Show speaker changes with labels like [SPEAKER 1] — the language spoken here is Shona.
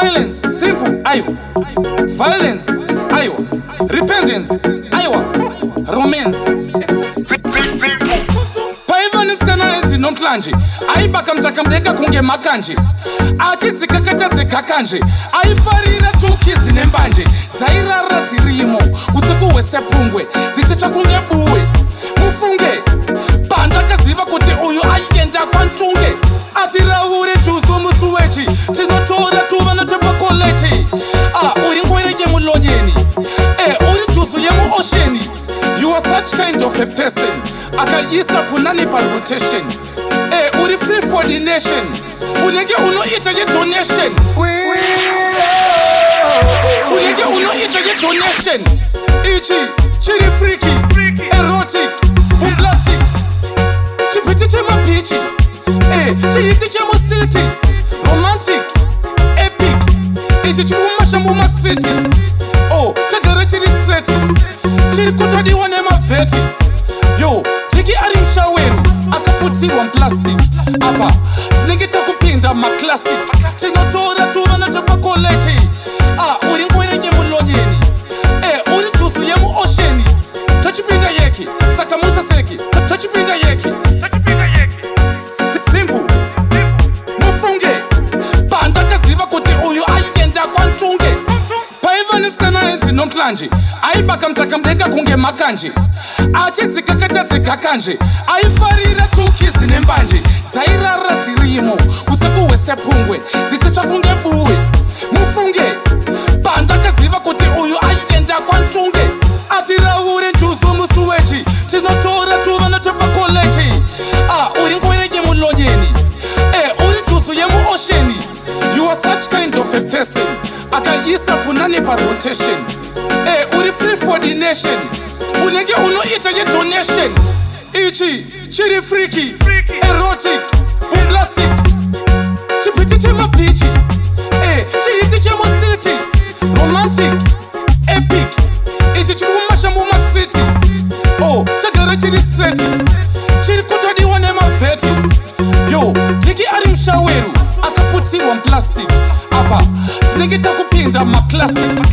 [SPEAKER 1] Silence, simple, aiwa. Violence, aiwa. Repentance, aiwa. Romance. Paiva nemusikana ainzi Nomhlanje, aibaka mutaka mudenga kunge makanje, achidzikakata kanje, aifarira tukizi nembanje dzairara dzirimo usiku hwese, pungwe dzichitsva kunge buwe. Mufunge, pandakaziva kuti uyu aienda kwantunge, atiraure juzu musuwechi, tinotora tuva notepakolechi. Ah, uri ngwere yemulonyeni, e uri juzu yemuocean. You are such kind of a person akaisa punani parotation. E uri free for the nation, unenge unoita yedonation, unenge unoita yedonation. Ichi chiri freaky, erotic, bombastic, chipiti chemapichi, e chiiti chemucity, romantic, epic. Ichi chiri mumasha mumastreet, o chagara chiri straight, chiri kutodiwa nemavheti. Yo, tiki ari mushaweru akaputirwa muplastic. Apa tinenge takupinda maclassic, tinotora tuva notopakolechi. Ah, uri ngwere yemulonyeni, e uri juzu yemuocean. Tochipinda yeki, saka musaseki. Tochipinda yeki. Simple. Mufunge, pandakaziva kuti uyu aienda kwantunge, paiva nemusikana ainzi Nomhlanje, aibaka mutaka mudenga kunge makanje, achidzikakata kanje, aifarira tukizi nembanje dzairara dzirimo usiku hwese, pungwe dzichitsva kunge buwe. Mufunge, pandakaziva kuti uyu aienda kwantunge, atiraure njuzu musuwechi, tinotora tuva notopakolechi. Ah, uri ngwere yemulonyeni, e uri juzu yemuocean. You are such kind of a person akaisa punani parotation. E uri free for the nation, unenge unoita yedonation. Ichi chiri freaky, erotic, bombastic, chipiti chemapichi, e chiiti chemucity, romantic, epic. Ichi chiri mumasha mumastreet, o chagara chiri straight, chiri kutodiwa nemavheti. Yo, tiki ari mushaweru akaputirwa muplastic. Apa tinenge takupinda maclassic.